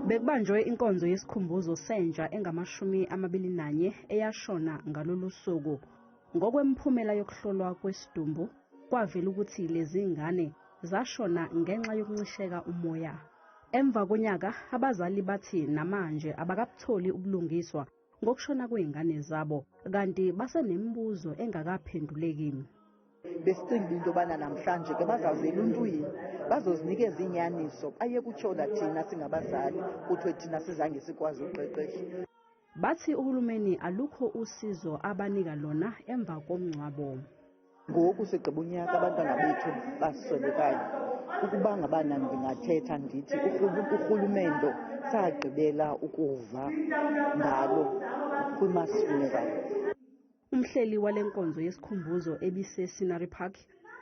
Bekubanjwe inkonzo yesikhumbuzo sentsha engama-21 eyashona ngalolu suku. Ngokwemphumela yokuhlolwa kwesidumbu, kwavela ukuthi lezi ngane zashona ngenxa yokuncisheka umoya. Emva konyaka, abazali bathi namanje abakabutholi ubulungiswa ngokushona kwey'ngane zabo, kanti basenemibuzo engakaphenduleki. Besicinga into yobana namhlanje ke bazawuza eluntwini, bazozinikeza inyaniso, baye kutyhola thina singabazali, kuthiwe thina sizange sikwazi uqeqesha. Bathi uhulumeni alukho usizo abanika lona emva komngcwabo. Ngoku sigqiba unyaka abantwana bethu baswelekayo. Ukuba ngabana ndingathetha ndithi urhulumento sagqibela ukuva ngalo kwi-mass funeral. Umhleli wale nkonzo yesikhumbuzo ebise-Scenery Park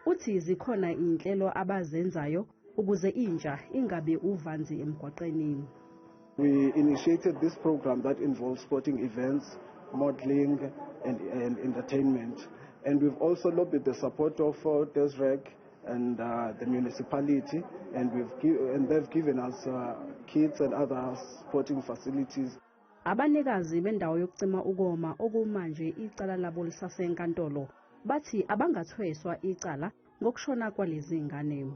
uthi zikhona iy'nhlelo abazenzayo ukuze intsha ingabi uvanzi emgwaqeni. We initiated this program that involves sporting events, modeling, and entertainment. And we've also lobbied the support of Desrec and the municipality, and they've given us kits and other sporting facilities. Abanikazi bendawo yokucima ukoma, okumanje icala labo lisasenkantolo, bathi abangathweswa icala ngokushona kwalezi ngane.